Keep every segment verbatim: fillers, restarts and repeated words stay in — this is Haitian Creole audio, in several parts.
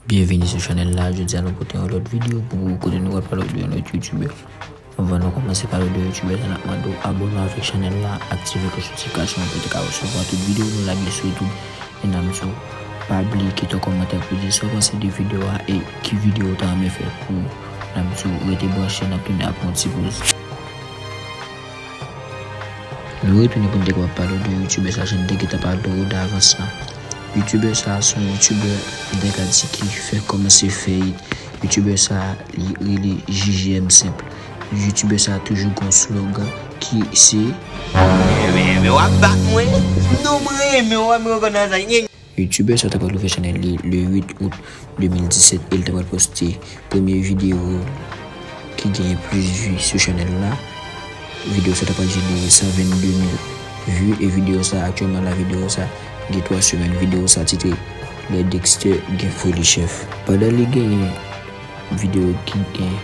Byenveni sou chanèl la. Jodi a nou pote yon lòt videyo pou ou kote nou pral pale de yon lòt youtubè. Anvan nou kòmanse pale de youtubè sa, n ap mande w abòne avèk chanèl la, aktive kòch notifikasyon an pou w te ka resevwa tout videyo nou lage sou YouTube. E n ap di w pa bliye kite yon kòmantè pou di sa w panse de videyo a e ki videyo w ta renmen fè pou ou. N ap di w rete branche, n ap tounen apre yon ti poz. Nou retounen pou n te kapab pale w de youtubè sa, jan n te gentan pale w davans lan. Youtubè sa se yon youtubè m te ka di ki fè kòmanse fè it. Youtubè sa li rele J J M Simple. Youtubè sa toujou gon slogan ki se Men w ap bat mwen? Non, m renmen w, m renmen w konn nan sa. Youtubè sa ta pral ouvè chanèl li le uit out de mil disèt e l ta pral poste premye videyo ki genyen plis vi sou chanèl la. Videyo sa ta pral jenere san vennde mil vi e videyo sa aktyèlman la, videyo sa gen twa semèn. Videyo sa titre Lè Dexter gen foli chèf. Pandan li genyen videyo ki gen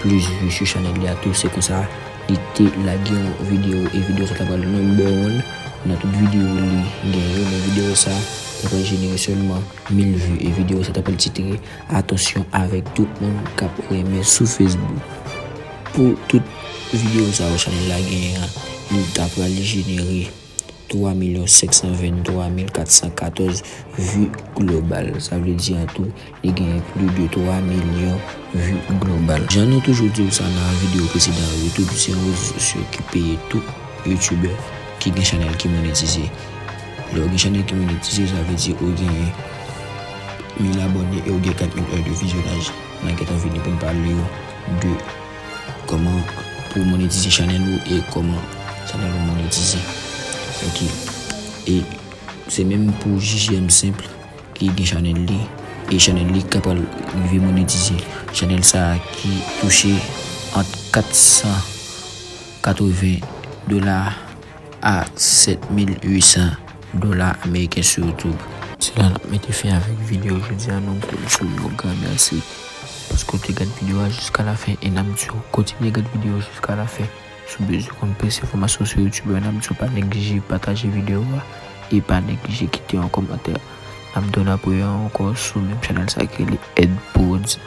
plis vi sou chanèl li a tou, se konsa li te lage yon videyo e videyo sa ta pral number one nan tout videyo li genyen yo, men videyo sa ta pral jenere sèlman mil vi e videyo sa ta pral titre Atansyon avèk tout moun k ap renmen sou Facebook. Pou tout videyo sa yo chanèl la genyen an, li ta pral jenere twa milyon senk san venntwa mil kat san katòz vi global. Sa vle di an tou, li genyen plis de twa milyon vi global. Jan nou toujou di w sa nan videyo presedan yo, YouTube se yon rezo sosyo ki peye tout youtubè ki gen chanèl ki monetize. Lè w gen chanèl ki monetize, sa vle di ou genyen mil abòne e ou gen kat mil è de vizyonaj. N a gentan vini pou n pale w de kòman pou w monetize chanèl ou e kòman chanèl ou monetize. Ok. E se menm pou J J M Simple ki gen chanèl li. E chanèl li ka pral rive monetize. Chanèl sa a ki touche ant kat san katreven dola a sèt mil uit san dola ameriken sou YouTube. Se la n ap mete fen avèk videyo jodi a. Nou di w yon gran mèsi paske w te gade videyo a jiska lafen e n ap di w kontinye gade videyo jiska lafen. Si w bezwen konn plis enfòmasyon sou youtubè, n ap di w pa neglije pataje videyo a e pa neglije kite yon kòmantè. N ap di w n ap wè ankò sou menm chanèl sa ki rele Ed Prodz.